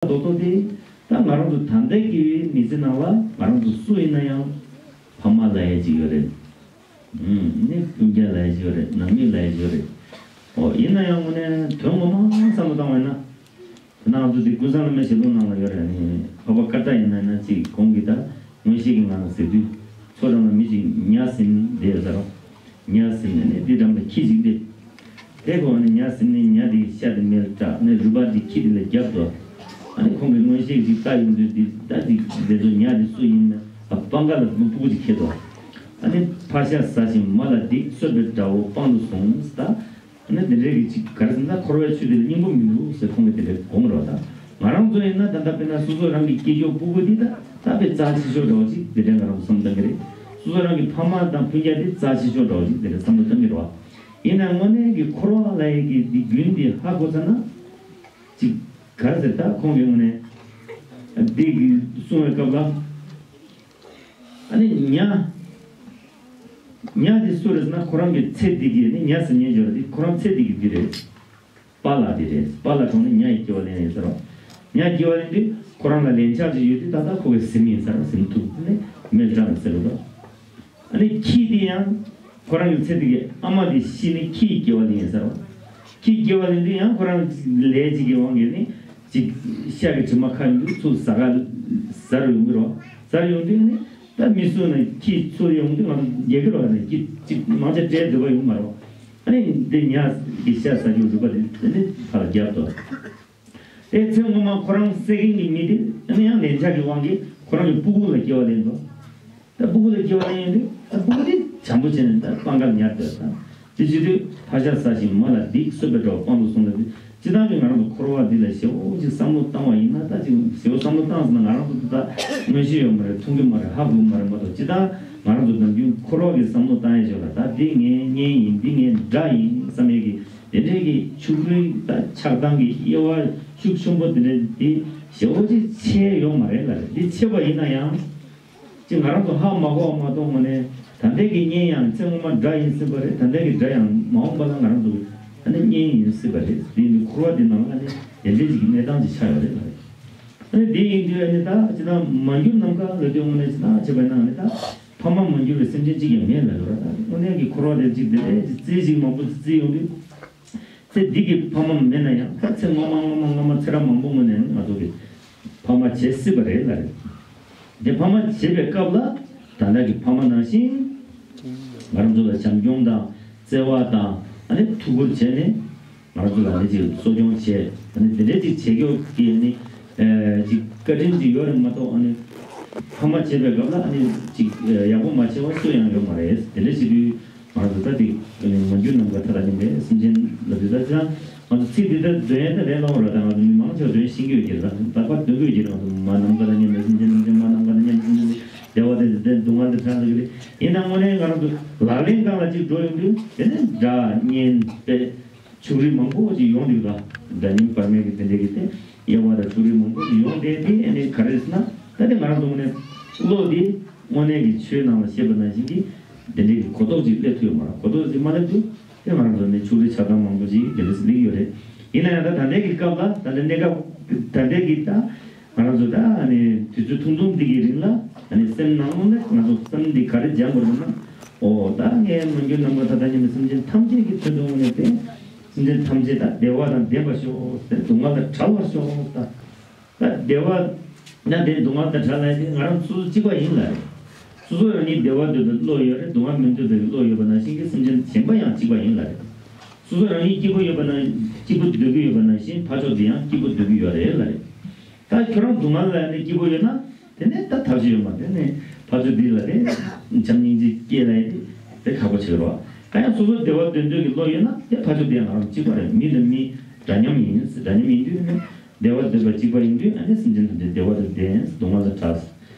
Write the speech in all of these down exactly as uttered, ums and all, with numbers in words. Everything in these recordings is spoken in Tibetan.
རྡོག་རྡོག་དེ་ད་ང་རང་ཚོ་ད་ལྟའི་གི་མི་ཚེ་ནང་ལ་ང་རང་ཚོ་སུ་ཡིན་ན་ཡང་ཕ་མ་ལབ་ཡས་ཅིག་ཡོད་རེད། ཨུམ། ནི་སྤུན་ཀྱག་ལབ་ཡས་ཅིག་ཡོད་རེད། ནང་མི་ལབ་ཡས་ཅིག་ཡོད་རེད། ཨོ་ཡིན་ན་ཡང་དངོས་གནས་དོན་ངོ་མ་བསམ་བློ་བཏང་བ་ཡིན་ན། དེ་ན་ང་ཚོ་འདི་ཀུན་བཟང་བླ་མའི་ཞལ་ལུང་ནང་ལ་ཡོད་རེད། ཨ་ནི་འཕགས་པ་ཀ་ཏ་ཡིན་ན་ཡིན་ན་ཅིག་གོང་གི་ད་མངོན་ཤེས་ཀྱི་ངང་ལ་ཟེར་དུས་མཚོ་འགྲམ་ལ་མི་ཅིག་ཉ་ཟིན་བསྡད་ཡོད་ས་རེད། ཉ་ཟིན་ནས་ནི་འདི་འགྲམ་ལ་ཁྱི་ཅིག་འདེབས། དེ་གོང་ནས་ཉ་ཟིན་ནས་ཉ་དེ་གི་ཤ་དེ་མེར་བཀྲག་ནས་རུས་པ་དེ་ཁྱི་དེ་ལ་རྒྱབ་འགྲོ། ཨ་ནི་ཁོང་གིས་མངོན་ཤེས་ཅིག་ལྟ་ཡོང་དུས་འདི་ད་འདི་འདི་ཚོ་ཉ་དེ་སུ་ཡིན་ན་ཨ་སྤང་ཁ་ལ་སྤུ་གུ་ཅིག་ཁྱེར་འགྲོ། ཨ་ནི་ཕག་ཤ་ཟ་ཞིང་མ་ལ་སྡིགས་གསོད་པའི་དགྲ་བོ་སྤང་དུ་སོང་ད། ཨ་ནི་དེ་འདྲའི་གི་ཅིག་ག་རེ་ཟེར་ན་འཁོར་བའི་ཆོས་དེ་ལ་སྙིང་པོ་མི་འདུག་ཟེར་ཁོང་གིས་དེ་འདྲའི་དགོངས་རོགས་ད། ང་རང་ཚོ་ཡིན་ན་ད་ལྟ་དཔེར་ན་སོ་སོ་རང་གི་སྐྱེས་མཆོག་སྤུ་གུ་འདི་ད་ད་དཔེ་རྩ་ཆེ་ཤོས་འདྲ་བོ་ཅིག་དེ་འདྲའི་ང་རང་ཚོ་བསམ་བཏང་གི་རེད། སོ་སོ་རང་གི་ཕ་མ་དང་སྤུན་ཀྱག་འདི་རྩ་ཆེ་ཤོས་འདྲ་བོ་ཅིག་དེ་འདྲའི་བསམ་བློ་བཏང་གི་རེད་བ། ཡིན་ན་དངོས་གནས་ཀྱི་འཁོར་བ་ལ་ཡི་གི་འདི་རྒྱུན་འདི་ཧ་གོ་ཚར་ན། ཅིག་ག་རེ་ཟེར་ད་ཁོང་གི་དངོས་གནས་འདི་གི་གསུང་བའི་སྐབས་ལ། ཨ་ནི་ཉ། ཉ་དེ་སུ་རེད་ཟེར་ན་ཁོ་རང་གི་ཚེ་འདི་གི་ནི་ཉ་ཟེར་མཁན་ཡོད་རེད། ཁོ་རང་ཚེ་འདི་གི་འདི་རེད། པཱ་ལགས་འདི་རེད། པཱ་ལགས་ཁོང་ནི་ཉ་ཡི་སྐྱེ་བ་ལེན་ཡིན་ཟེར་རོ། ཉ་སྐྱེ་བ་ལེན་དུས་ཁོ་རང་ལ་ལན་ཆགས་ཅིག་ཡོད་དུས་ད་ལྟ་ཁོ་གི་ཟིན་ཡིན་ཟེར་རོ། ཟིན་ཐུབ་ནི་མེར་བཀྲག་ནས་ཟེར་རོ། ཨ་ནི་ཁྱི་དེ་ཡང་ཁོ་རང་གི་ཚེ་འདི་གི་ཨ་མ་དེ་ཤི་ནས་ཁྱི་ཡི་སྐྱེ་བ་ལེན་ཡིན་ཟེར་རོ། ཁྱི་སྐྱེ་བ་ལེན་དུས་ཡང་ཁོ་རང་ལས་ཅིག་གི་དབང་གིས་ནི་ཅིག་ཤ་གི་དྲི་མ་ཁ་ཡོང་དུས་ཚུར་ཟ་ག་ཟ་རུ་ཡོང་གི་རོ། ཟ་རུ་ཡོང་དུས་ནི། ད་མི་སུ་ནས་ཁྱི་ཚུར་ཡོང་དུས་ང་ཚོ་རྒྱལ་ཁབ་ལ་ནས་ཁྱི་གཅིག་མང་ཆེ་བྲལ་འདོད་པ་ཡོང་མ་རེད། ཨ་ནི་འདི་ཉ་གི་ཤ་ཟ་རྒྱུ་རུས་པ་དེ་དེ་ནི་ཕར་རྒྱབ་ཏོ། དེ་ཚེ་སྔོན་མ་ཁོ་རང་བསད་མཁན་གྱི་མི་དེ་ཨ་ནི་ཡང་ལན་ཆགས་ཀྱི་དབང་གིས་ཁོ་རང་གི་སྤུ་གུ་ལ་སྐྱེ་བ་ལེན་ཏོ། ད་སྤུ་གུ་ལ་སྐྱེ་བ་ལེན་ཡོང་དུས་ད་སྤུ་གུ་དེ་བྱམས་པོ་བྱས་ནས་ད་སྤང་ཁར་ཉར་ཏོ་ད། དེ་བྱེད་དུས་ཕག་ཤ་ཟ་ཞིང་མ་ལ་སྡིགས་གསོད་པའི་གྲོགས་སྤང་དུ་སོང་ལ་དེ། སྤྱིར་བཏང་གི་ང་རང་ཚོ་འཁོར་བ་འདི་ལ་ཞེ་པོ་ཅིག་བསམ་བློ་བཏང་བ་ཡིན་ན་ད་ཅིག་ཞེ་པོ་བསམ་བློ་བཏང་ཟིན་ན་ང་རང་ཚོ་འདི་ད་མངོན་ཤེས་ཡོད་མ་རེད། མཐོང་གི་མ་རེད། ཧ་གོ་གི་མ་རེད་མ་གཏོགས་སྤྱིར་བཏང་ང་རང་ཚོ་ནམ་རྒྱུན་འཁོར་བ་གི་བསམ་བློ་བཏང་ཡས་ཞོར་ལ་ད་འདི་ངའི་གཉེན་ཡིན་འདི་ངའི་དགྲ་ཡིན་བསམ་ཡས་ཀྱི་དེ་འདྲའི་གི་ཕྱུགས་རིགས་ད་ཆགས་སྡང་གི་དབྱེ་བ་ཤུགས་ཆེན་པོ་དེ་འདྲ་འདི་ཞེ་པོ་ཅིག་ཕྱེ་ཡོད་མ་རེད་ལ་རེད། འདི་ཕྱེ་བ་ཡིན་ན་ཡང་། ཅིག་ང་རང་ཚོ་ཧ་མ་གོ་བ་མ་གཏོགས་དངོས་གནས་ད་ལྟའི་གི་གཉེན་ཡང་ཚེ་སྔོན་མ་དགྲ་ཡིན་སྲིད་པ་རེད། ད་ལྟའི་གི་དགྲ་ཡང་མ་འོངས་པ་ལ་ང་རང་ཚོ་ཨ་ནི་གཉེན་ཡིན་སྲིད་པ་རེད། དེ་ནི་འཁོར་བ་འདི་ནང་ལ་ཨ་ནི་དེ་འདྲའི་ཅིག་གི་གནས་སྟངས་ཅིག་ཆགས་ཡོད་རེད་ལ་རེད། ཨ་ནི་དེ་ཡིན་དུས་ཨ་ནི་ད་ཅི་ད་མ་གྱུར་ནམ་མཁའ་ལ་དུས་དངོས་གནས་ཅི་ད་བྱས་པ་ཡིན་ན་ཨ་ནི་ད་ཕ་མ་མ་གྱུར་བའི་སེམས་ཅན་གཅིག་ཀྱང་མེད་ལ་ཡོད་ར། ད་དངོས་གནས་ཀྱི་འཁོར་བ་དེ་ཅིག་དེ་འདྲའི་ཅིག་རྩིས་ཅིག་མང་པོ་ཅིག་རྩིས་ཡོང་དུས། ཚེ་འདི་གི་ཕ་མ་མེད་ན་ཡང་ད་ཚེ་སྔོན་མ་སྔོན་མ་སྔོན་མ་ཚེ་རབས་མང་པོ་སྔོན་ནས་ང་ཚོ་གི་ཕ་མ་བྱེད་སྲིད་པ་རེད་ལ་རེད། དེ་ཕ་མ་བྱེད་པའི་སྐབས་ལ་ད་ལྟ་གི་ཕ་མ་ནང་བཞིན་ང་རང་ཚོ་ལ་བྱམས་སྐྱོང་དང་བརྩེ་བ་དང་ཨ་ནི་ཐུགས་ཁུར་བྱས་ནས་ང་རང་ཚོ་ལ་ནི་ཅིག་གསོ་སྐྱོང་བྱས་ཨ་ནི་དེ་འདྲའི་ཅིག་བྱེད་མཁན་གྱི་ཨ་ནི་ཅིག་བཀའ་དྲིན་ཅིག་ཡོད་རེད་མ་གཏོགས་ཨ་ནི་ཕ་མ་བྱེད་པའི་སྐབས་ལ་ཨ་ནི་ཅིག་ཡག་པོ་མ་བྱས་པ་སུ་ཡང་ཡོད་མ་རེད། དེ་འདྲ་བྱེད་དུས། ང་ཚོ་ད་དེ་མ་གྱུར་ནམ་མཁའ་མཐའ་དང་མཉམ་པའི་སེམས་ཅན་ལ་དེ་ད་ཅི་ང་ཚོ་ཚིག་འདི་ལྟར་འདོན་ཡས་ད་ལས་སླ་བོ་ར། ད་ང་ཚོ་མི་མང་ཆེ་བ་འདོན་ཤེས་ཀྱི་ཡོད་ཀྱི་རེད། ད་ལྟ་བར་འདོན་གྱི་ཡོད་ཀྱི་རེད། ང་ཚོ་མ་ནམ་མཁའ་དང་མཉམ་པའི་སེམས་ཅན་ནམ་མཁའ་མ་ནམ་མཁའ་དང་མཉམ་པའི་སེམས་ཅན་བདེ་བ་དེ་དེ་སྡུག་བསྔལ་དེ་བྲལ་ཟེར་གྱི་རེད། ཡིན་ནའང་དངོས་གནས་ང་རང་ཚོ་ལག་ལེན་སྒང་ལ་ཅིག་འགྲོ་ཡོང་དུས་དེ་ནས་དགྲ་གཉེན་དཔེ་ཕྱུགས་རིགས་མང་པོ་ཅིག་ཡོང་འདུག་ད་དགྲ་གཉེན་བར་མའི་གི་དེ་འདྲའི་གི་དེ་དབྱེ་བ་དང་ཕྱུགས་རིགས་མང་པོ་ཅིག་ཡོང་བསྡད་དེ་ཨ་ནི་ག་རེ་ཟེར་ན་ད་དེ་ང་རང་ཚོ་དངོས་གནས་བློ་དེ་དངོས་གནས་ཀྱི་ཆོས་ནང་ལ་བཤད་པ་ནང་བཞིན་གྱི། དེ་འདྲའི་གི་གོ་རྟོགས་ཅིག་སླེབས་ཐུབ་ཡོད་མ་རེད། གོ་རྟོགས་ཅིག་མ་སླེབས་དུས་དེ་ང་རང་ཚོ་ནི་ཕྱུགས་རིགས་ཆགས་སྡང་མང་པོ་ཅིག་དེ་འདྲ་སླེབས་ཡོད་རེད། ཡིན་ན་ཡང་ད་ད་ལྟའི་གི་སྐབས་ལ་ད་ལྟ་གནས་སྐབས་ད་ལྟའི་གི་ད་ང་རང་ཚོ་ད་ནི་དུས་ཚོད་ཐུང་ཐུང་འདི་གི་རིང་ལ་ད་ནི་སེམས་ནང་ལོགས་ནས་ང་ཚོ་སེམས་འདི་ག་རེ་སྦྱང་དགོས་ན། འོ་ད་ངས་མ་གྱུར་ནམ་མཁའ་མཐའ་དང་མཉམ་པའི་སེམས་ཅན་ཐམས་ཅད་ཀྱི་དོན་དུ་དངོས་གནས་ཏེ། སེམས་ཅན་ཐམས་ཅད་ད་བདེ་བ་དང་ལྡན་པར་ཤོག་ཟེར། སྡུག་བསྔལ་དང་བྲལ་བར་ཤོག་ད། ད་བདེ་བ་ན་དེ་སྡུག་བསྔལ་དང་བྲལ་ལ་དེ་ང་རང་སོ་སོ་གཅིག་པ་ཡིན་ལ་རེད། སོ་སོ་རང་ཉིད་བདེ་བ་འདོད་པའི་བློ་ཡོད་རེད། སྡུག་བསྔལ་མི་འདོད་པའི་བློ་ཡོད་པ་ནང་བཞིན་གྱི་སེམས་ཅན་གཞན་པ་ཡང་གཅིག་པ་ཡིན་ལ་རེད། སོ་སོ་རང་ཉིད་སྐྱིད་པོ་ཡོད་པ་ན་སྐྱིད་པོ་འདོད་ཀྱི་ཡོད་པ་ནང་བཞིན་ཕར་ཕྱོགས་དེ་ཡང་སྐྱིད་པོ་འདོད་ཀྱི་ཡོད་རེད་ལ་རེད། ད་ཁྱོད་རང་སྡུག་བསྔལ་ལ་ནི་སྐྱིད་པོ་ཡོད་ན་དེ་ནས་ད་ཐབས་ཤེས་ཡོད་མ་རེད། དེ་ནས་ཕར་ཚུར་འདི་ལ་དེ་བྱམས་སྙིང་རྗེ་སྐྱེས་ལ་ཡིན་དེ་ཁག་པོ་ཆེ་རོ། གང་ཡང་སོ་སོ་བདེ་བ་འདོད་འདོད་ཀྱི་བློ་ཡོད་ན་དེ་ཕར་ཚུར་དེ་ཡང་ང་རང་གཅིག་པ་རེད། མི་དང་མི་འདྲ་མཉམ་ཡིན། འདྲ་མཉམ་ཡིན་དུས་ནི་བདེ་བ་འདོད་པ་གཅིག་པ་ཡིན་དུས་ཨ་ནི་སེམས་ཅན་ཐམས་ཅད་བདེ་བ་དང་ལྡན། སྡུག་བསྔལ་དང་བྲལ།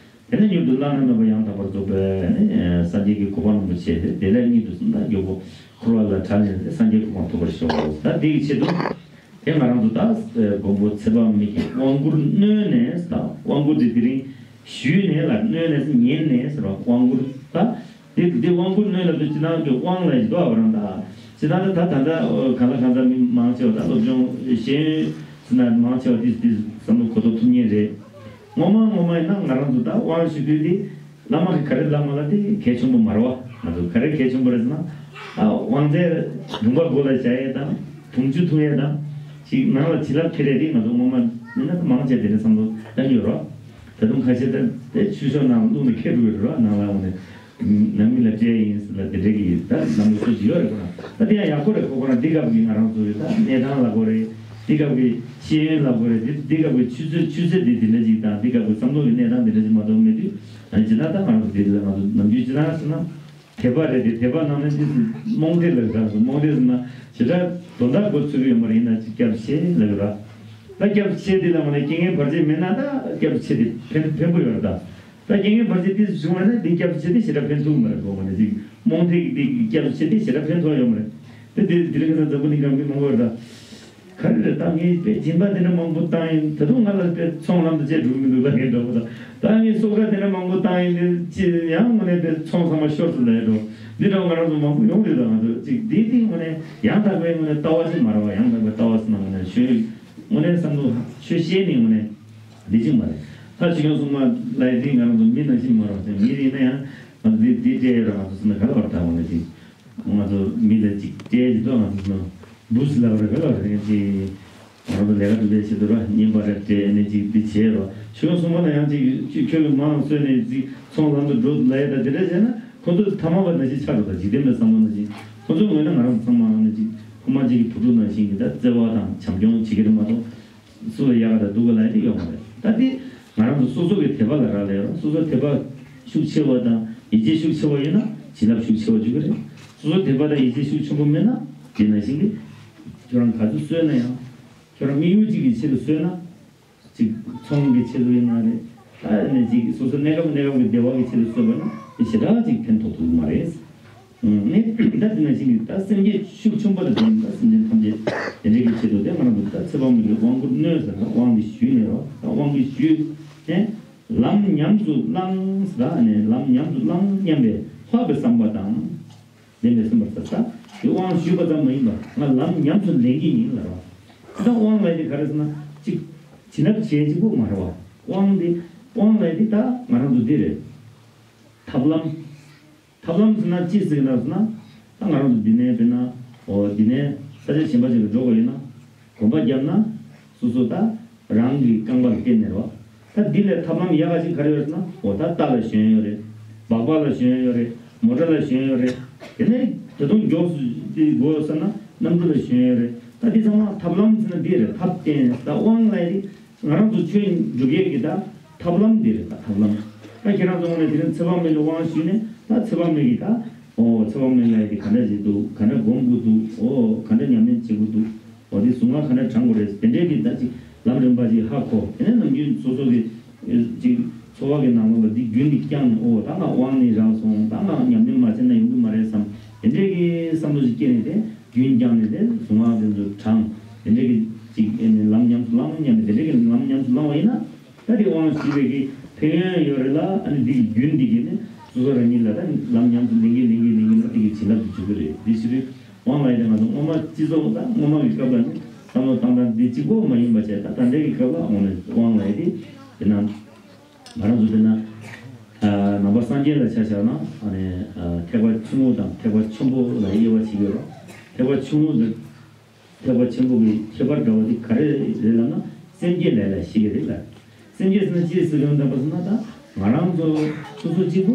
དེ་ནས་མྱུར་དུ་བླ་ན་མེད་པ་ཡང་དག་པར་རྫོགས་པའི་ཨ་ནི་སངས་རྒྱས་ཀྱི་གོ་འཕང་རིན་པོ་ཆེ་དེ་དེ་ལས་གཉིད་དུ་སོང་ད་མགྱོགས་པོ་འཁོར་བ་ལས་བྲལ་ནས་སངས་རྒྱས་གོ་འཕང་ཐོབ་པར་ཤོག་ད་དེ་ཡི་ཆེད་དུ། དེ་ང་རང་ཚོ་ད་མགོན་པོ་ཚེ་དཔག་མེད་ཀྱི་དབང་བསྐུར་སྣོད་ནས་ད་དབང་བསྐུར་དེ་དེ་རིང་ཞུས་ནས་ལ་སྣོད་ནས་ཉན་ནས་ཟེར་བ་དབང་བསྐུར་ད་དེ་དེ་དབང་བསྐུར་སྣོད་ལ་དུ་ཅི་ནང་གི་དབང་ལ་ཡི་དོ་བ་རང་ད་ཅི་ད་ད་ད་ད་གང་ལ་གང་ད་མི་མང་ཆེ་བ་ད་སློབ་སྦྱོང་ཤེས་ཡོན་ ན་མང་ཆེ་བ་དེ་དེ་བསམ་བློ་གོ་རྟོགས་ཐུབ་ངེས་རེད། ངོ་མ་ངོ་མ་ཡིན་ན་ང་རང་ཚོ་ད་དབང་ཞུ་དུས་དེ་བླ་མ་གི་ག་རེ་ལབ་མ་ལབ་དེ་གལ་ཆེན་པོ་མ་རེད་བ། ང་ཚོ་ག་རེ་གལ་ཆེན་པོ་རེད་ཟེར་ན། ཨ་དབང་རྫས་ལུང་པ་སྒོ་ལ་བཞག་ཡས་དང་དུང་ཆུ་འཐུང་ཡས་དང་། ཅིག་ནང་ལ་བྱིན་རླབས་ཁྱེར་ཡས་དེ་ང་ཚོ་ངོ་མ་ཡིན་ན་མང་ཆེ་དེ་འདྲ་བསམ་བློ་བཏང་གི་ཡོད་རེད་བ། ད་དུང་ཁ་ཤས་ད་དེ་ཆུ་ཤོག་ནང་བླུགས་ནས་ཁྱེར་འགྲོ་གི་རེད་བ། ནང་ལ་འོང་ནས། ནང་མི་ལ་སྤྲད་ཡིན་ཟེར་ལ་དེ་འདྲ་གི་ད་ལམ་ལུགས་སོ་ཅིག་ཡོད་རེད། ཁོ་ན་ད་དེ་ཡང་ཡག་པོ་རེད། ཁོ་ཁོ་ན་འདི་སྐབས་ཀྱི་ང་རང་ཚོ་ཡོད་ད་གནས་སྟངས་ལ་གོ་རེད། འདི་སྐབས་ཀྱི་ཤེས་ཡོན་ལ་གོ་རེད། འདི་འདི་སྐབས་ཀྱི་ཆུ་ཚོད་ཆུ་ཚོད་འདི་འདི་འདྲ་ཅིག་དང་འདི་སྐབས་ཀྱི་བསམ་བློ་གི་གནས་སྟངས་འདི་འདྲ་ཅིག་མ་གཏོགས་མེད་དུས། ཨ་ནི་ཇི་ལྟར་ད་ང་རང་ཚོ་འདི་ལ་ང་ཚོ་ནམ་རྒྱུན་ཇི་ལྟར་ཟེར་ན། དད་པ་རེད་དེ། དད་པ་ནང་ནས་འདི་རྨོངས་དད་ལ་གྲགས་སོ། རྨོངས་དད་ཟེར་ན་ཇི་ལྟར་དོན་དག་གོ་ཚུལ་ཡོད་མ་རེད། ཡིན་ན་ཅིག་སྐྱབས་ཆེ་ལབ་ཡོད་ར། ད་སྐྱབས་ཆེ་འདི་ལ་ང་ནས་རྐྱེན་ངན་བར་ཆད་མེད་ན་ད་སྐྱབས་ཆེ་དེ་ཕན་ཕན་པོ་ཡོད་ར་ད། ད་རྐྱེན་ངན་བར་ཆད་དེ་བྱུང་བ་ན་འདི་སྐྱབས་ཆེ་དེ་ཞེ་དྲག་ཕན་ཐོགས་མ་རེད་གོ། ང་ནས་ཅིག་རྨོངས་དད་ཀྱི་འདི་སྐྱབས་ཆེ་དེ་ཞེ་དྲག་ཕན་ཐོགས་ཡོད་མ་རེད། དེ་དེ་དེ་རིང་ཁ་སང་འཛམ་བུ་གླིང་སྒང་མི་མང་པོ་ཡོད་ར། ག་རེ་རེད། ད་ངས་དཔེ་སྦྱིན་པ་དེ་འདྲ་མང་པོ་བཏང་ཡིན། ད་དུང་ང་ལ་དཔེ་ཚོང་ལམ་དུ་བཅད་འགྲོ་གི་མི་འདུག་ལ་ངས་འགྲོ་བ་དང་། ད་ངས་གསོལ་ཁ་དེ་འདྲ་མང་པོ་བཏང་ཡིན། དེ་ཅི་ཡང་དངོས་གནས་དཔེ་ཚོང་ཚང་མ་ཤོར་སོང་ལ་ཡ་འགྲོ། འདི་འདྲ་ང་རང་ཚོ་མང་པོ་ཡོང་རེད། ད་ང་ཚོ་ཅིག་འདི་དེ་དངོས་གནས་ཡང་དག་པའི་དངོས་གནས་ལྟ་བ་ཅིག་མ་རེད་བ། ཡང་དག་པའི་ལྟ་བ་ཟེར་ན་དངོས་གནས་ཆོས་དངོས་གནས་བསམ་བློ་ཆོས་བཤད་ནི་དངོས་གནས་འདི་ཅིག་མ་རེད། ད་ཆོས་སྐྱོང་སྲུང་མ་ལ་ཡི་དེ་ང་རང་ཚོ་མི་ནང་བཞིན་མ་རེད་བ། མི་རེད་ན་ཡང་ང་ཚོ་འདི་འདི་སྤྲད་ཡོད་ར། ང་ཚོ་སེམས་ན་ག་ལ་བར་ད་དངོས་གནས་ཅིག་ང་ཚོ་མི་ལ་ཅིག་སྤྲད་ཅིག་ཏོ། ང་ཚོ་སྣང་བུ་སི་ལ་བ་རེ་བེ་ལ་བ་རེ་ཅིག་ང་ཚོ་ལས་ཀ་སྒྲུབ་པའི་ཆེད་དུ་ར་བསྙེན་པ་རེ་སྤྲད་ནས་ཅིག་འདི་བྱས་རོ། ཆོས་སྲུང་མ་ལ་ཡང་ཅིག་ཅིག་ཁྱོད་ཀྱི་མང་གསོལ་ནས་ཅིག་ཚོང་ལམ་དུ་འགྲོ་ལ་ཡ་ད་དེ་འདྲ་བྱས་ན་ཁོ་ཚོ་ཐ་མ་བ་ནང་བཞིན་ཆགས་འགྲོ། ད་འཇིག་རྟེན་པའི་བསམ་བློ་ནང་བཞིན་ཁོ་ཚོ་ངོས་ནས་ང་རང་ཚོ་ཚང་མ་ནང་བཞིན་ཁོ་མ་ཅིག་གི་བུ་ཕྲུག་ནང་བཞིན་གྱི་ད་བརྩེ་བ་དང་བྱམས་སྐྱོང་བྱེད་ཀྱི་རེད་མ་གཏོགས། སུ་ལ་ཡག་ག་དང་སྡུག་ག་ལ་ཡ་དེ་ཡོད་མ་རེད། ད་དེ་ང་རང་ཚོ་སོ་སོ་གི་དད་པ་ལ་རག་ལས་རོགས། སོ་སོ་དད་པ་ཤུགས་ཆེ་བ་དང་ཡིད་ཆེས་ཤུགས་ཆེ་བ་ཡོད་ན་བྱིན་རླབས་ཤུགས་ཆེ་བ་འཇུག་གི་རེད། སོ་སོ་དད་པ་དང་ཡིད་ཆེས་ཤུགས་ཆེན་པོ་མེད་ན་དེ་ནང་བཞིན་གྱི་ཁྱོད་རང་ག་ཚོད་གསོལ་ན་ཡང་ཁྱོད་རང་དམིགས་ཡུལ་གཅིག་གི་ཆེད་དུ་གསོལ་ན། ཅིག་ཚོང་གི་ཆེད་དུ་ཡིན་ན་རེད། ད་ནི་ཅིག་སོ་སོ་གནས་སྐབས་གནས་སྐབས་ཀྱི་བདེ་བ་གི་ཆེད་དུ་གསོལ་བ་ན་དེ་ཞེ་དྲག་ཅིག་ཕན་ཐོགས་ཐུབ་ཀྱི་མ་རེད། ངས་ད་དེ་ནང་བཞིན་གྱི་ད་སེམས་བསྐྱེད་ཤུགས་ཆེན་པོ་དང་ལྡན་ད་སེམས་ཅན་ཐམས་ཅད་དེ་འདྲའི་གི་ཆེད་དུ་དེ་ང་རང་ཚོ་ད་ཚེ་དཔག་མེད་ཀྱི་དབང་བསྐུར་མནོས་ཟེར་ན་དབང་གི་ཞུས་ནས་རོ། ད་དབང་གི་ཞུས་ནས་ལམ་ཉམས་སུ་བླང་ཟེར་ད་ནས་ལམ་ཉམས་སུ་བླང་སྙམ་པའི་ལྷག་པའི་བསམ་པ་དང་། ལེན་པའི་སེམས་པར་ཟེར་ད་དེ་དབང་ཞུས་པ་ཙམ་མ་ཡིན་པར་ང་ལམ་ཉམས་སུ་ལེན་གྱི་ཡིན་ལ་རོ། ད་དབང་ལ་དེ་ག་རེ་ཟེར་ན་ཅིག་བྱིན་རླབས་བྱེད་ཅིག་པོ་མ་རེད་བ། དབང་དེ་དབང་ལ་དེ་ད་ང་རང་ཚོ་འདི་རེད། ཐབས་ལམ། ཐབས་ལམ་ཟེར་ན་ཅི་ཟེར་གི་འདུག་ཟེར་ན། ད་ང་རང་ཚོ་འདི་ནས་དཔེར་ན། འོ་འདི་ནས་ས་ཆ་གཞན་པ་ཅིག་ལ་འགྲོ་དགོས་ཡོད་ན། གོམ་པ་བརྒྱབ་ན། སོ་སོ་ད་རང་གི་རྐང་པ་ལ་བརྟེན་ནས་རོ། ད་འདི་ལས་ཐབས་ལམ་ཡག་ག་ཅིག་ག་རེ་ཡོད་ཟེར་ན། འོ་ད་རྟ་ལ་ཞོན་ཡོད་རེད། སྦག་སྦག་ལ་ཞོན་ཡོད་རེད། མོ་ཊ་ལ་ཞོན་ཡོད་རེད། དེ་ནས་ད་དུང་མགྱོགས་སུ་དེ་དགོས་ཟེར་ན་གནམ་གྲུ་ལ་ཞོན་ཡོད་རེད། ད་འདི་ཚང་མ་ཐབས་ལམ་ཟེར་ན་འདི་རེད། ཐབས་བརྟེན་ད་དབང་ལ་ཡི། ང་རང་ཚོ་ཆོས་སྒྲུབ་ཡས་ཀྱི་ད་ཐབས་ལམ་འདི་རེད། ད་ཐབས་ལམ། ད་ཁྱེད་རང་ཚོ་ངོས་ནས་དེ་རིང་ཚེ་དཔག་མེད་ལ་དབང་ཞུས་ནས་ད་ཚེ་དཔག་མེད་ཀྱི་ད་ཨོ་ཚེ་དཔག་མེད་ལ་ཡི་ག་འདྲ་བྱེད་འདུག་ག་འདྲ་སྒོམ་དགོས་འདུག་ཨོ་ག་འདྲ་ཉམས་ལེན་བྱེད་དགོས་འདུག་ཨོ་དེ་གཟུངས་སྔགས་ག་འདྲ་བགྲང་དགོས་རེད། དེ་འདྲའི་གི་ད་ཅིག་ལམ་རིམ་པ་ཅིག་ཧ་གོ། དེ་ནས་ནམ་རྒྱུན་སོ་སོ་གི་ཅིག་འཚོ་བ་གི་ནང་ལོགས་ལ་འདི་རྒྱུན་འདི་བསྐྱངས་ནས་ཨོ་ད་ང་དབང་ནི་རག་སོང་། ད་ང་ཉམས་ལེན་མ་བྱས་ན་ཡོང་གི་མ་རེད་བསམ། དེ་འདྲའི་གི་བསམ་བློ་ཅིག་སྐྱེས་ནས་དེ། རྒྱུན་བསྐྱངས་ནས་དེ་གཟུངས་སྔགས་དེ་ཚོ་བགྲང་། དེ་འདྲའི་གི་ཅིག་ཨེ་ནི་ལམ་ཉམས་སུ་བླང་སྙམ་ནས་དེ་འདྲའི་གི་ལམ་ཉམས་སུ་བླང་བ་ཡིན་ན། ད་དེ་དབང་ཞུས་པའི་གི་ཕན་ཡོན་ཡོད་རེད་ལ། ཨ་ནི་འདི་གི་རྒྱུན་འདི་གི་ནི་སོ་སོ་རང་ཉིད་ལ་ད་ལམ་ཉམས་སུ་ལེན་གི་ལེན་གི་ལེན་གི་ན་དེ་གི་བྱིན་རླབས་དེ་འཇུག་གི་རེད། འདི་ཕྱི་དྲོའི་དབང་ལ་ཡི་དེ་ང་ཚོ་སྔོན་མ་སྤྱི་ཚོགས་ད་སྔོན་མ་གི་སྐབས་ལ་ནི་བསམ་བློ་བཏང་སྟངས་འདི་གཅིག་པོ་མ་ཡིན་པ་བྱས། ད་ད་ལྟའི་གི་སྐབས་ལ་འོང་ནས་དབང་ལ་ཡི་དེ་དེ་ན། ང་རང་ཚོ་དཔེར་ན། ཨ་ནང་པ་སངས་རྒྱས་ལ་ཆ་བཞག་ན་ཨ་ནི་ཨ་ཐེག་པ་ཆུང་ངུ་དང་ཐེག་པ་ཆེན་པོ་ལ་དབྱེ་བ་ཕྱེ་གི་ཡོད་རེད། ཐེག་པ་ཆུང་ངུ་དང་ཐེག་པ་ཆེན་པོ་གི་ཁྱད་པར་འདྲ་བ་དེ་ག་རེ་རེད་ལབ་ན་སེམས་བསྐྱེད་ལས་ལ་བཤད་ཀྱི་རེད་ལ། སེམས་བསྐྱེད་ཟེར་ན་ཅི་ཟེར་གི་ཡོད་འདྲ་པ་ཟེར་ན། ད་ང་རང་ཚོ་སོ་སོ་གཅིག་པོ་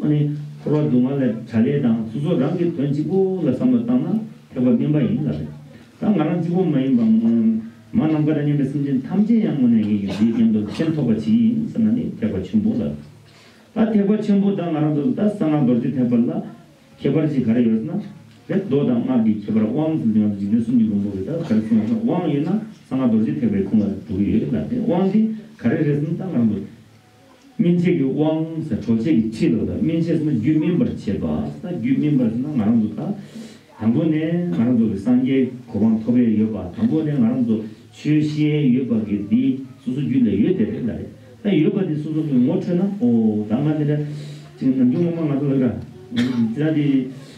ཨ་ནི་འཁོར་བ་སྡུག་བསྔལ་ལས་བྲལ་ཡས་དང་སོ་སོ་རང་གི་དོན་གཅིག་པོ་ལ་བསམ་བློ་བཏང་ན་ཐེག་པ་དམན་པ་ཡིན་ལབ་རེད། ད་ང་རང་གཅིག་པོ་མ་ཡིན་པ་ངོ་། མ་ནམ་མཁའ་དང་མཉམ་པའི་སེམས་ཅན་ཐམས་ཅད་ཡང་དངོས་གནས་ངེད་ཀྱི་འདིའི་མཉམ་དུ་ཕན་ཐོགས་པ་ཅིག་ཡིན་ཟེར་ན་ནི་ཐེག་པ་ཆེན་པོ་ལ། ད་ཐེག་པ་ཆེན་པོ་དང་ང་རང་ཚོ་ད་གསང་སྔགས་རྡོ་རྗེ་ཐེག་པ་ལ་ཁྱད་པར་ཅིག་ག་རེ་ཡོད་ཟེར་ན། རེད། མདོ་དང་སྔགས་ཀྱི་ཁྱད་པར། དབང་ཟེར་དུས་ང་ཚོ་འཇིག་རྟེན་གསུམ་གྱི་མགོན་པོ་གིས་ད་ག་རེ་གསུངས་ཟེར་ན། དབང་ཡོད་ན་གསང་སྔགས་རྡོ་རྗེ་ཐེག་པའི་ཁུངས་ལ་འགྲོ་གི་ཡོད་ལ། དེ་དབང་དེ་ག་རེ་རེད་ཟེར་ན་ད་ང་རང་ཚོ། སྨིན་བྱེད་ཀྱི་དབང་ཟེར་གྲོལ་བྱེད་ཀྱི་ཁྲིད་ལ་ད་སྨིན་བྱེད་ཟེར་ན་རྒྱུད་སྨིན་པར་བྱེད་པ། ད་རྒྱུད་སྨིན་པར་ཟེར་ན་ང་རང་ཚོ་ད་དང་པོ་ནས་ང་རང་ཚོ་གི་སངས་རྒྱས་གོ་འཕང་ཐོབ་ཡས་ཡོད་པ། དང་པོ་ནས་ང་རང་ཚོ་ཆོས་ཤེས་ཡས་ཡོད་པ་གི་འདི་སོ་སོ་རྒྱུད་ལ་ཡོད་དེ་རེད་ལ་རེད། ད་ཡོད་པ་འདི་སོ་སོ་གི་ངོ་འཕྲོད་ན། ཨོ་ད་ང་འདི་འདྲ་ཅིག་ནམ་རྒྱུན་ངོ་མ་ང་ཚོ་ལ་ར་ང་ཚོ་འདི་ཅི་ད་འདི་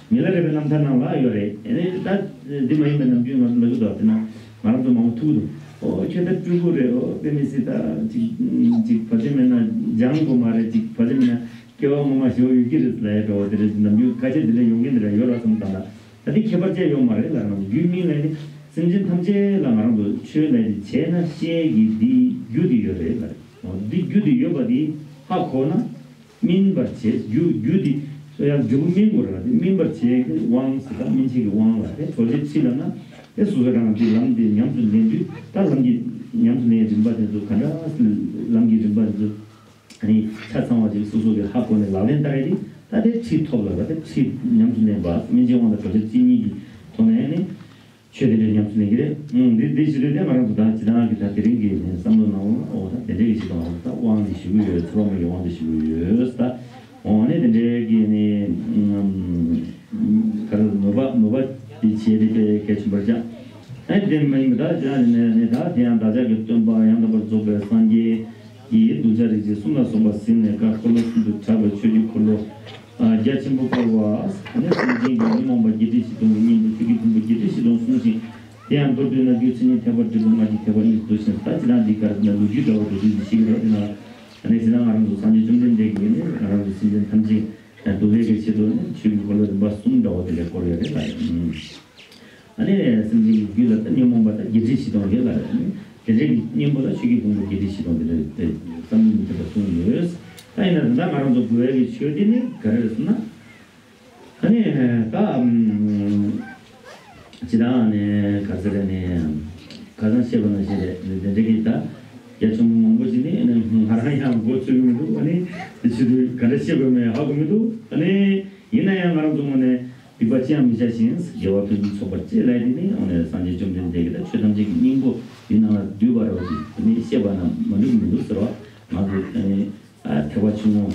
མི་ལ་རས་པའི་རྣམ་ཐར་ནང་ལ་ཡོད་རེད། ཨེ་ནས་ད་འདི་མ་ཡིན་པའི་ནམ་རྒྱུན་ང་ཚོ་ལ་ཡོད་དོ། དེ་ན་ང་རང་ཚོ་མང་པོ་ཐུག་གི་འདུག་ཨོ་ཁྱོད་ད་སྤྲུལ་སྐུ་རེད། ཨོ་དཔེ་མི་སྲིད། ད་ཅིག་ཅིག་བར་ཆད་མེད་ན་སྦྱང་དགོས་མ་རེད། ཅིག་བར་ཆད་མེད་ན་སྐྱེ་བ་སྔོན་མ་ཞེ་པོ་ཡོད་ཀྱི་རེད་ལབ་ཡ་འདྲ་བོ་དེ་རེད། ནམ་རྒྱུན་ཁ་ཆེ་དེ་འདྲ་ཡོང་གི་འདི་འདྲ་ཡོད་ར་བསམ་བཏང་ན། ད་དེ་ཁྱད་པར་ཅན་ཡོད་མ་རེད་ལབ། རང་རྒྱུད་སྨིན་ལབ་ནི་སེམས་ཅན་ཐམས་ཅད་ལ་ང་རང་ཚོ་ཆོས་ལབ་དེ་བྱས་ན་ཤེས་ཀྱི་འདི་རྒྱུ་དེ་ཡོད་རེད་ལབ། འོ་འདི་རྒྱུ་དེ་ཡོད་པ་དེ་ཧ་གོ་ན་སྨིན་པར་བྱེད། རྒྱུ་རྒྱུ་དེ་ཡང་འབྲས་བུ་སྨིན་དགོས་རེད་ལབ། དེ་སྨིན་པར་བྱེད་ཀྱི་དབང་ཟེར་ད་སྨིན་བྱེད་ཀྱི་དབང་ལབ་རེད། གྲོལ་བྱེད་ཕྱིར་ལབ་ན་དེ་སོ་སོ་རང་གི་ལམ་དེ་ཉམས་སུ་ལེན་དུས་ད་ལམ་གྱི་ཉམས་སུ་ལེན་རིམ་པ་དེ་ཚོ་ག་འདྲ་ལམ་གྱི་རིམ་པ་དེ་ཚོ། ཨ་ནི་ཆ་ཚང་བ་ཅིག་སོ་སོ་གི་ཧ་གོ་ནས་ལག་ལེན་བསྟར་ཡ་དེ་ད་དེ་ཁྲིད་ཐོབ་ལ་ད་དེ་ཁྲིད་ཉམས་སུ་ལེན་པ་སྨིན་བྱེད་དབང་དང་གྲོལ་བྱེད་ཕྱིར་གཉིས་ཀྱི་ཐོག་ནས་ནི་ཆོས་དེ་འདྲ་ཉམས་སུ་ལེན་གྱི་རེད། ཨང་འདི་འདི་ཞིག་རེད། དེ་ང་རང་ཚོ་ད་ཇི་ལྟར་གི་ད་དེ་རིང་གི་ནས་བསམ་བློ་གནང་བ་ཨོ་ད་དེ་འདྲ་གི་ཞིག་དང་ད་དབང་དེ་ཞུ་གི་ཡོད། ཚོར་བ་མ་གི་དབང་དེ་ཞུ་གི་ཡོད་ད། ཨོ་ནི་དེ་འདྲ་གི་ནི་ག་རེ་མོས་པ་མོས་པ་དེ་བྱེད་དེ་དཔེ་གལ་ཆེན་པོ་ཅང་ཨ་དེ་མ་ཡིན་པ་ད་ཇི་ལྟར་ནས་ནི་ད་དེ་ཡང་བདག་ཅག་གི་སྟོན་པ་ཡང་དག་པར་རྫོགས་པའི་སངས་རྒྱས། ཀྱིས་གདུལ་བྱ་རིགས་ཀྱི་གསུང་ལ་སོགས་པ་ཟིན་ནས་བཀའ་འཁོར་ལོ་གསུམ་དུ་གྲགས་པའི་ཆོས་ཀྱི་འཁོར་ལོ། རྒྱ་ཆེན་པོ་བསྐོར་བ། ནས་སེམས་ཅན་གྱི་ཉོན་མོངས་པ་བརྒྱད་ཁྲི་བཞི་སྟོང་གི་གཉེན་པོ་ཆོས་ཀྱི་ཕུང་པོ་བརྒྱད་ཁྲི་བཞི་སྟོང་གསུངས་ཤིང་། དེ་ཡང་མདོར་བསྡུས་ན་རྒྱུ་མཚན་ཉིད་ཐེག་པ་འབྲས་བུ་ལྔ་གྱི་ཐེག་པ་གཉིས་སུ་འདུ་ཞིང་ད་ཅི་ལྟར་འདི་གར་ན་ལོ་རྒྱུས་འདྲ་བོ་འགྲོ་དུས་འདི་ཤེས་ཀྱི་རེད། དེ་ན་ནས་ཟེར་ན་ང་རང་ཚོ་སངས་རྒྱས་བཅོམ་ལྡན་འདས་ཀྱིས་ནི་ང་རང་ཚོ་སེམས་ཅན་ཐམས་ཅད་སྡུག་བསྔལ་གྱི་ཆེད་དུ་ནི་ཆོས་ཀྱི་འཁོར་ལོ་རིམ་པ་གསུམ་འདྲ་བོ་དེ་ལས་བསྐོར་ཡོད་རེད་ལ། ཨ་ནི་སེམས་ཅན་གྱི་རྒྱུད་ལ་ད་ཉོན་མོངས་པ་ད་བརྒྱད་ཁྲི་བཞི་སྟོང་ཡོད་ལ་རེད། དེ་འདྲའི་གི་གཉེན་པོ་ལ་ཆོས་ཀྱི་ཕུང་པོ་བརྒྱད་ཁྲི་བཞི་སྟོང་དེ་འདྲ་དེ་བསམ་གྱིས་མི་ཁྱབ་པ་གསུངས་ཡོད། ད་ཡིན་ན་ད་ལྟ་ང་རང་ཚོ་དགོས་ཡ་གི་ཆོས་དེ་ནི་ག་རེ་རེད་ཟེར་ན། ཨ་ནི་ད་ཨམ་ཇི་ལྟར་ནི་ག་ཚོད་རེད་ནི་ཁ་སང་བཤད་པ་ནང་བཞིན་རེད། དེ་འདྲའི་གི་ད་རྒྱ་ཆུང་མང་པོ་ཅིག་ནི་ཨ་ནི་ང་རང་ཡང་མགོ་ཚོས་ཀྱི་མི་འདུག་ཨ་ནི་དེ་ཆོས་དུས་ག་འདྲ་བཤད་དགོས་མེད་ཧ་གོ་མི་འདུག་ཨ་ནི་ཡིན་ན་ཡང་ང་རང་ཚོ་ངོས་ནས། སྡིག་པ་ཅི་ཡང་མི་བྱ་ཞིང་། དགེ་བ་ཕུན་སུམ་ཚོགས་པར་སྤྱད་ལབ་དེ་ནི་འོ་ནས་སངས་རྒྱས་བཅོམ་ལྡན་འདས་ཀྱིས་ད་ཆོས་ཐམས་ཅད་ཀྱི་སྙིང་པོ་དེའི་ནང་ལ་འདུས་པ་རེད་པ་ཅིག་དེ་ནི་བཤད་པ་ན་མ་འགྲིག་མི་འདུག་ཟེར་བ་ང་ཚོ་ཨ་ནི་ཐེག་པ་ཆུང་ངུ།